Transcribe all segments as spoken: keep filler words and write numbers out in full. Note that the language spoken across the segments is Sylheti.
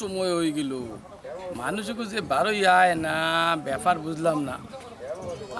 সময় অইগেল, মানুষ যে বারই আয় না, ব্যাপার বুঝলাম না।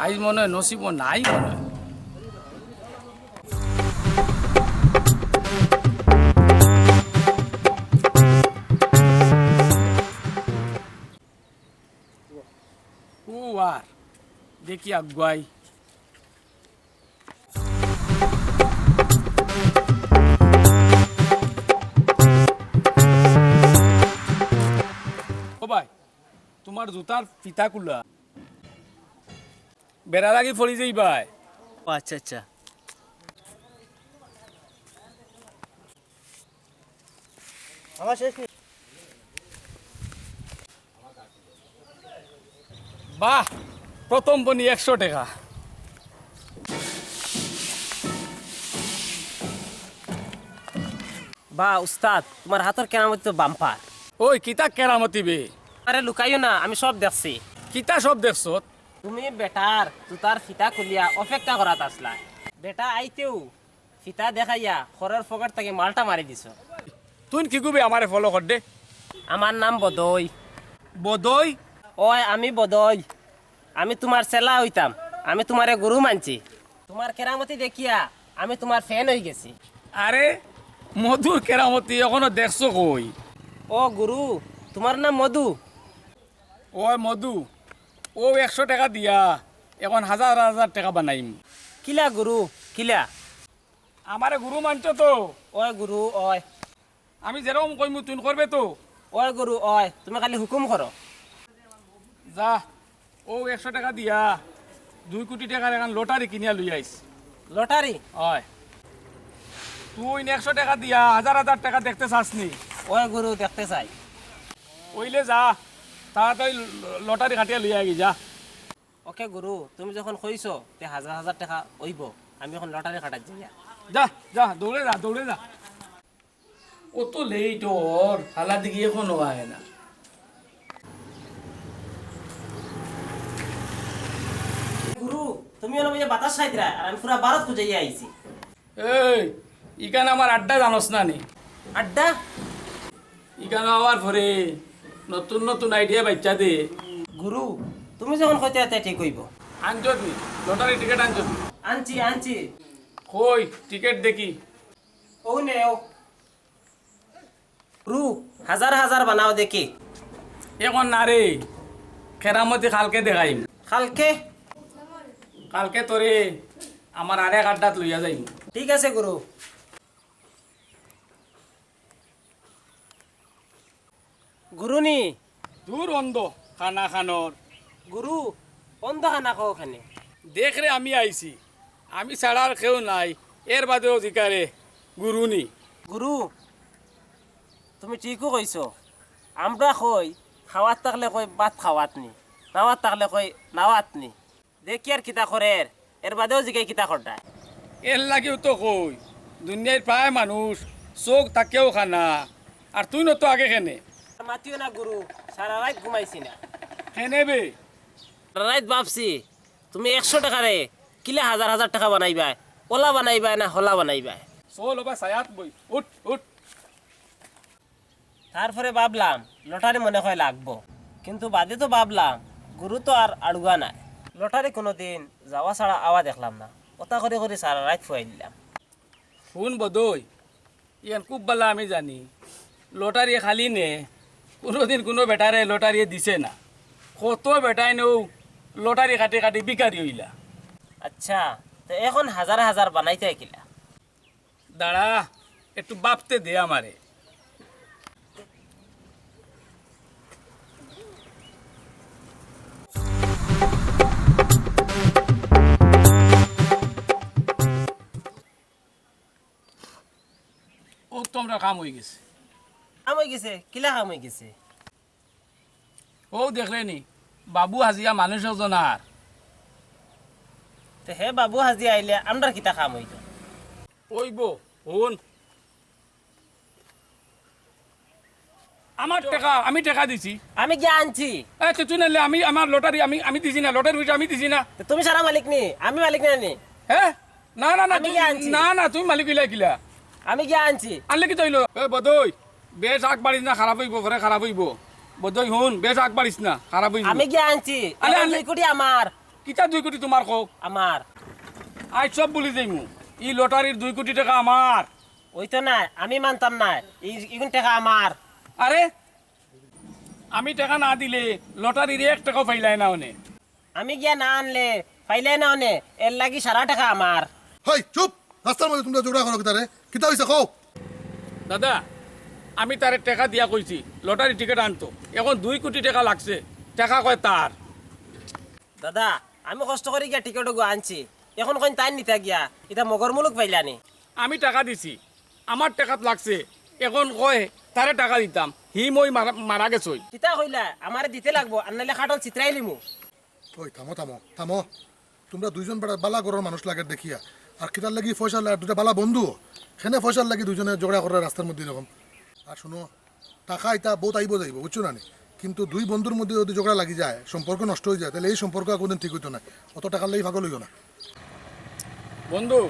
আইজ মনে অয় নসিবো নাই মনে অয়। ও আর দেখি আগুয়াই। ও ভাই, তুমার জুতার ফিতা খুলা। বেড়া লাগি পড়ি যাইবায়। ও আচ্ছা, আচ্ছা। আমার শেষ নি। বাহ, প্রথম বনি একশো টেকা। বাহ উস্তাদ, তুমার হাতর কেরামতি তো বাম্পার। ওই, কিতা কেরামতি বে? আরে লুকাইও না, আমি সব দেখছি। কিতা সব দেখছত? তুমি বেটার জুতার ফিতা খুলিয়া অপেক্ষা করাত আছলা। বেটা আইতেউ ফিতা দেখাইয়া খরর পকেট থাকি মালটা মারি দিছো। তুইন কিগু বে আমারে follow কররে? আমার নাম বদই। বদই? অয়, আমি বদই। আমি তুমার চেলা অইতাম। আমি তুমারে গুরু মানছি। তুমার কেরামতি দেখিয়া আমি তুমার fan অইগেছি। আরে, মধুর কেরামতি অখনো দেখছো কই? ও গুরু, তুমার নাম মধু? অয় মধু, অউ একশো টেকা দিয়া অখন হাজার হাজার টেকা বানাইমু। কিলা গুরু, কিলা? আমারে গুরু মানছো তো? অয় গুরু, অয়। আমি যেরকম কইমু তুইন করবে তো? অয় গুরু, অয়। তুমি খালি হুকুম করো। যা, অউ একশো টেকা দিয়া দুই কুটি টেকার এখান লটারি কিনিয়া লইয়া আইস। লটারি? অয়। তুইন একশো টেকা দিয়া হাজার হাজার টেকা দেখতে চাস নি? অয় গুরু, দেখতে চাই। অইলে যা, তাড়াতাড়ি ল-, লটারি কাটিয়া লইয়া আইগি, যা। ওকে গুরু, তুমি যখন কইছো, তে হাজার হাজার টেকা অইবো। আমি অখন লটারি কাটাত যাইয়া। যা, যা, দৌড়ে যা, দৌড়ে যা। অত late অর, হালা দেখি অখনো আয় না। গুরু, তুমি অনো বইয়া বাতাস খাইতরায়, আর আমি পুরা ভারত খুঁজাইয়া আইছি। এই, ইখান আমার আড্ডা জানোস না নি? আড্ডা? ইখান আওয়ার পরে নতুন নতুন idea বাইচ্চা দে। গুরু, তুমি যখন কইতায় তে ঠিক অইবো। আনছত নি? লটারি টিকিট আনছত নি? আনছি, আনছি। কই, টিকিট দেখি। অউ নেও। গুরু, হাজার হাজার বানাও দেখি। অখন না রে, কেরামতি কালকে দেখাইমু। কালকে? কালকে তোরে আমার আরেক আড্ডাত লইয়া যাইমু। ঠিক আছে গুরু। গুরু নি? দূর অন্ধ, কানা কানর। গুরু, অন্ধ কানা কও কেনে? দেখ রে, আমি আইছি, আমি ছাড়া আর কেউ নাই, এর বাদেও জিকারে গুরু নি। গুরু, তুমি ঠিকউ কইছো। আমরা কই, খাওয়াত থাকলে কই ভাত খাওয়াত নি, নাওয়াত থাকলে কই নাওয়াত নি। দেখি আর কিতা করের, এর বাদেও জিগাই কিতা কররায়। এর লাগিউ তো কই, দুনিয়ার প্রায় মানুষ চউখ থাকিয়াও কানা, আর তুইন অত আগে কেনে? মাতিও না গুরু, সারা রাইত ঘুমাইছি না। কেনে বে? সারা রাইত ভাবছি, তুমি একশো টেকারে কিলা হাজার হাজার টেকা বানাইবায়, অলা বানাইবায় না হলা বানাইবায়। চল ওবা ছায়াত বই, উঠ, উঠ। তারপরে ভাবলাম, লটারি মনে হয় লাগবো, কিন্তু বাদে তো ভাবলাম, গুরু তো আর আড়ুয়া নায়। লটারি কুনুদিন যাওয়া ছাড়া আওয়া দেখলাম না, অতা করি করি সারা রাইত ফুয়াই দিলাম। হুন বদই, ইয়ান খুব ভালা আমি জানি, লটারি খালি নে, কুনুদিন কুনু বেটারে লটারি দিছে না। কত বেটাইন অউ লটারি কাটি কাটি ভিখারি অইলা। আচ্ছা, তে অখন হাজার হাজার বানাইতায় কিলা? দাঁড়া, একটু ভাবতে দে আমারে। অউ তো আমরার কাম অইগেছে। কাম অইগেছে? কিলা কাম অইগেছে? অউ দেখরে নি, বাবু হাজিয়া মানুষ একজন আর। তে হে বাবু হাজিয়া আইলে আমরার কিতা কাম অইতো? অইবো, হুন। আমার টেকা, আমি টেকা দিছি। আমি গিয়া আনছি। এ, তে তুই নাইলে আমি, আমার লটারি আমি, আমি দিছি না, লটারি পয়সা আমি দিছি না। তে তুমি সারা মালিক নি, আমি মালিক না নি? হে? না, না, না, আমি তুই, গিয়া আনছি। না, না, তুমি মালিক অইলা কিলা? আমি গিয়া আনছি। আনলে কিতা অইলো? এ, বদই, বেশ আগ বাড়িস না, খারাপ অইবো, পরে খারাপ অইবো। বদই হুন, বেশ আগ বাড়িস না, খারাপ অইবো। আমি গিয়া আনছি। আরে, এখন আরে। দুই কোটি আমার। কিতা দুই কোটি তুমার কও? আমার। আইজ সব ভুলি যাইমু। ই লটারির দুই কোটি টেকা আমার। অইতো নায়, আমি মানতাম নায়। ই, ইগুন টেকা আমার। আরে, আমি টেকা না দিলে লটারির এক টেকাও পাইলায় না অনে। আমি গিয়া না আনলে পাইলায় না অনে, এরলাগি সারা টেকা আমার। হেই, চুপ! রাস্তার মাঝে তুমরা ঝগড়া করো কিতারে? কিতা অইছে কও? দাদা, আমি তারে টেকা দিয়া কইছি লটারি টিকেট আনতো, এখন দুই কোটি টেকা লাগছে, টেকা কয় তার। দাদা, আমি কষ্ট করি গিয়া টিকেট ওগু আনছি, এখন কইন তাইন নিতা গিয়া, ইতা মগর মুলুক পাইলানি। আমি টেকা দিছি, আমার টেকাত লাগছে, এখন কয় তারে টেকা দিতাম, হি মই মারা, মারা গেছই। কিতা কইলা? আমারে দিতে লাগবো, আর নাইলে কাটল ছিতরাই লিমু। ওই, থামো, থামো, থামো। তুমরা দুইজন বেটা বালা ঘরর মানুষ লাগের দেখিয়া। আর কিতার লাগি পয়সার লাগি, দুইটা বালা বন্ধু। হেনে পয়সার লাগি দুইজনে ঝগড়া কররায় রাস্তার মধ্যে এরকম। আর শুনো, টেকা ইতা বউত আইবো যাইবো, বুঝছো না নি? কিন্তু দুই বন্ধুর মধ্যে যদি ঝগড়া লাগি যায়, সম্পর্ক নষ্ট অই যায়, তাইলে ই সম্পর্ক আর কোনোদিন ঠিক অইতো নায়। অত টেকার লাগি পাগল অইও না। বন্ধু,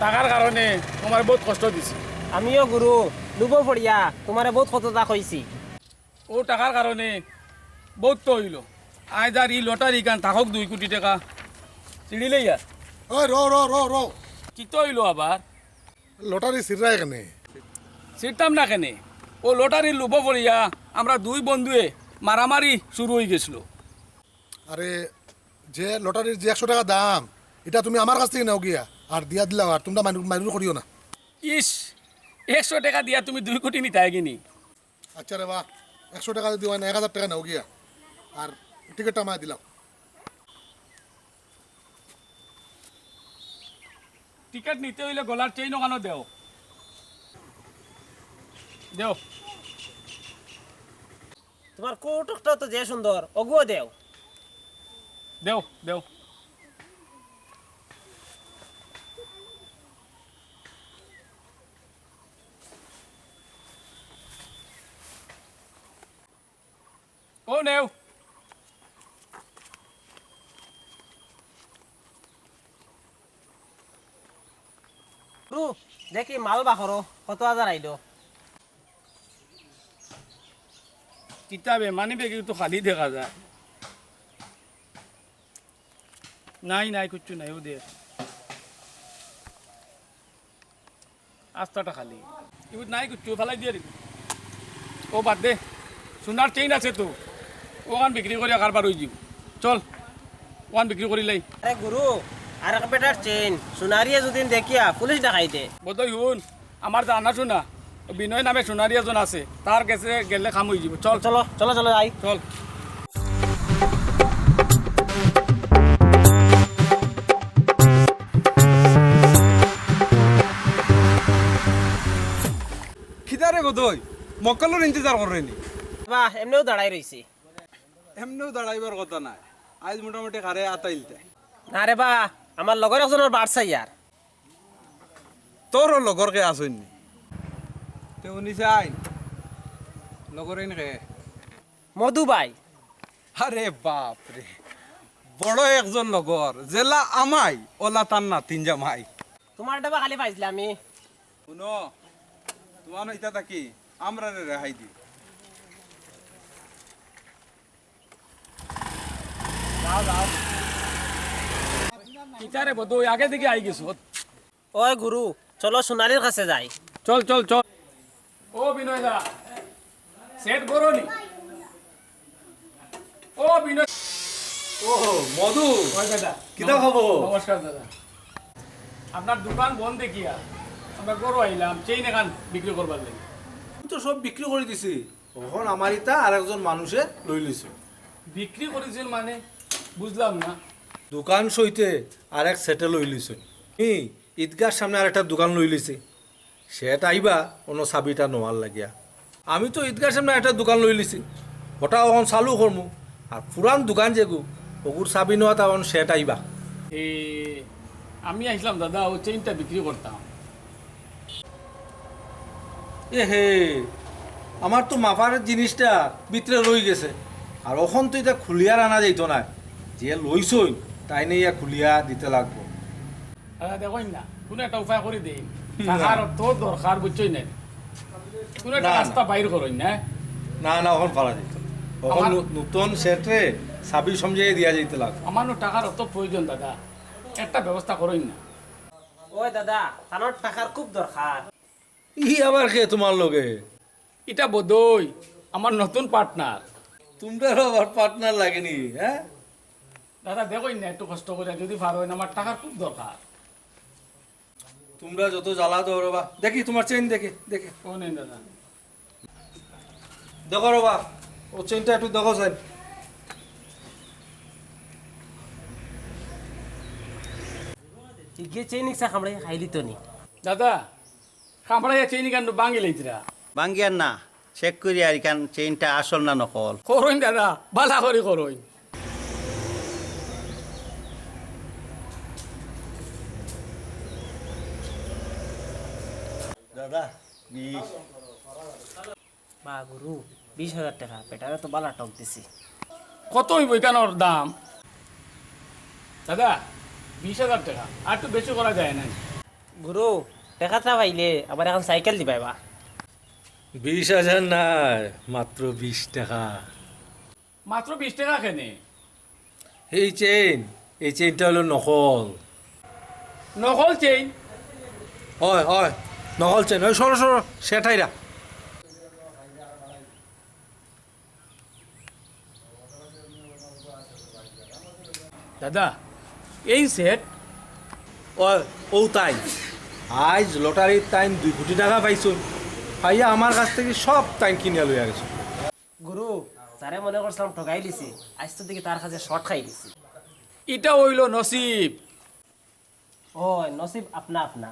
টেকার কারণে তুমারে বউত কষ্ট দিছি। আমিও গুরু, লুভো পড়িয়া তুমারে বউত কততা কইছি। অউ টেকার কারণে বউত তো অইলো। আইজ আর ই লটারি খান থাকউক দুই কোটি টেকা। ছিড়িলেই আর। ওই, র, র, র, র। কিতা অইলো আবার? লটারি ছিড়রায় কেনে? ছিড়তাম না কেনে? অউ লটারির লুভো পড়িয়া আমরা দুই বন্ধুয়ে মারামারি শুরু অই গেছিল। আরে, যে লটারির যে একশো টেকা দাম, ইটা তুমি আমার কাছ থাকি নেও গিয়া, আর দিয়া দিলাও, আর তুমরা মাইর-, মাইরুর করিও না। ইস, একশো টেকা দিয়া তুমি দুই কোটি নিতায় গিনি? আচ্ছা রে বা, একশো টেকা যদি অয় না, এক হাজার টেকা নেও গিয়া, আর টিকেটটা আমায় দিলাও। টিকেট নিতে অইলে গলার চেইন ওখানো দেও, দেও। তুমার কৌটুকটা তো যে সুন্দর, ওগুও দেও। দেও, দেও। অউ নেও। গুরু, দেখি মাল বার করো, কত হাজার আইলো? কিতা বে, মানি ব্যাগ তো খালি দেখা যায়। নাই, নাই, কিচ্ছু নাই, অউ দেখ। আস্তাটা খালি। ইগুত নাই কিচ্ছু, ফালাই দিয়া দিবি। অউ বাদ দে, সোনার চেইন আছে তো, অখান বিক্রি করিয়া কারবার অই যিবো। চল, অখান বিক্রি করিলাই। আরে গুরু, আরেক বেটার চেইন, সোনারিয়ে যদি দেখিয়া পুলিশ ডাকাই দে। বদই হুন, আমার জানা শুনা, বিনয় নামে সোনারি একজন আছে, তার গেছে গেলে কাম অই যিবো। চল। চলো, চলো, চলো যাই। চল। কিতা রে গদই, মক্কলর ইন্তজার কররে নি? বা, এমনেউ দাঁড়াই রইছি। এমনেউ দাঁড়াইবার কথা নায়, আইজ মোটামুটি কারে আতাইলতে। না রে বা, আমার লগর একজনর বাড় চাইয়ার। তোরও লগর কে আছইন নি? তে উনি চাই, লগর ইন কে? মধু ভাই। আরে বাপ রে, বড় একজন লগর, যেলা আমাই, ওলা তার নাতিন জামাই। তুমার ডাবা খালি পাইছিলাম আমি। হুনো, তুমার ইতা থাকি আমরারে রেহাই দি। যাও, যাও। ইতারে বদই আগে দিকে আই গেছো। ওই গুরু, চলো সোনালির কাছে যাই। চল, চল, চল। ও বিনয় দা, সেট করো নি? ও বিনয়। ও মধু, ওই দাদা। কিতা খবর? নমস্কার দাদা। আপনার দোকান বন্ধ দেখিয়া আমরা ঘরো আইলাম, চেইন এখান বিক্রি করবার লাগি। আমি তো সব বিক্রি করি দিছি, অখন আমার ইতা আরেকজন মানুষে লই লইছে। বিক্রি করিছেন মানে? বুঝলাম না। দোকান সইতে আরেক সেটে লই লইছে। ই ঈদগার সামনে আরেকটা দোকান লই লইছে। সেট আইবা অনো চাবিটা নেওয়ার লাগিয়া। আমি তো ঈদগার সামনে একটা দোকান লই লিছি, ওটা অখন চালু করমু। আর পুরান দোকান যেগু, ওগুর চাবি নেওয়াত অখন সেট আইবা। এ, আমি আইছলাম দাদা, ও চেইনটা বিক্রি করতাম। এ হে, আমার তো মাফার জিনিসটা ভিতরে রই গেছে, আর অখন তো ইটা খুলিয়া আনা যাইতো নায়। যে লইছইন, তাইনে ইয়া খুলিয়া দিতে লাগবো। আচ্ছা, দেখইন না, কুনু একটা উপায় করি দেইন। না। টাকার তো দরকার, বুঝছইন না? কোনো একটা না, রাস্তা না। বাইর করইন না। না, না, অখন পারা যাইতো না। অখন আমার নু-, নতুন সেটরে চাবি সমঝাইয়া দিয়া যাইতো লাগবো। আমার নু টাকার অত প্রয়োজন দাদা, একটা ব্যবস্থা করইন না। ওই দাদা, তানর টাকার খুব দরকার। ই আবার কে তুমার লগে? ইটা বদই, আমার নতুন পার্টনার। তুমরারও আবার পার্টনার লাগেনি, হ্যাঁ? দাদা, দেখইন না, একটু কষ্ট করিয়া যদি পারইন, আমার টাকার খুব দরকার। তুমরা যত জ্বালা দেও রে বা। দেখি তুমার চেইন, দেখি, দেখি। ও নেই দাদা। দেখো রে বা, ও চেইনটা একটু দেখো চাইন। ইগে চেইন ইকসা কামড়াই খাইলি তো নি। দাদা, কামড়াইয়া চেইন ইখান ভাঙ্গি লইতরা। ভাঙ্গিয়ার না, চেক করি আর ইখান চেইনটা আসল না নকল। করইন দাদা, বালা করি করইন। দাদা, বিশ। বা গুরু, বিশ হাজার টেকা, বেটারে তো বালা ঠক দিছি। কত অইবো ইখানর দাম? দাদা, বিশ হাজার টেকা, আর একটু বেশি করা যায় না? গুরু, টেকাটা পাইলে আবার এখন সাইকেল দিবায় বা। বিশ হাজার নায়, মাত্র বিশ টেকা। মাত্র বিশ টেকা কেনে? এই চেইন, এই চেইনটা অইলো নকল। নকল চেইন? অয়, অয়, নকল চেইন। ওই সরো, সরো, সেটাইরা। দাদা, এই সেট। অয়, ও তাইন। আইজ লটারির তাইন দুই কোটি টেকা পাইছইন। পাইয়া আমার কাছ থাকি সব তাইন কিনিয়া লইয়া গেছইন। গুরু, যারে মনে করছিলাম ঠগাই লিছি, আইজ তো দেখি তার কাছে শর্ট খাই গেছি। ইটা অইলো নসিব। ও, নসিব আপনা আপনা।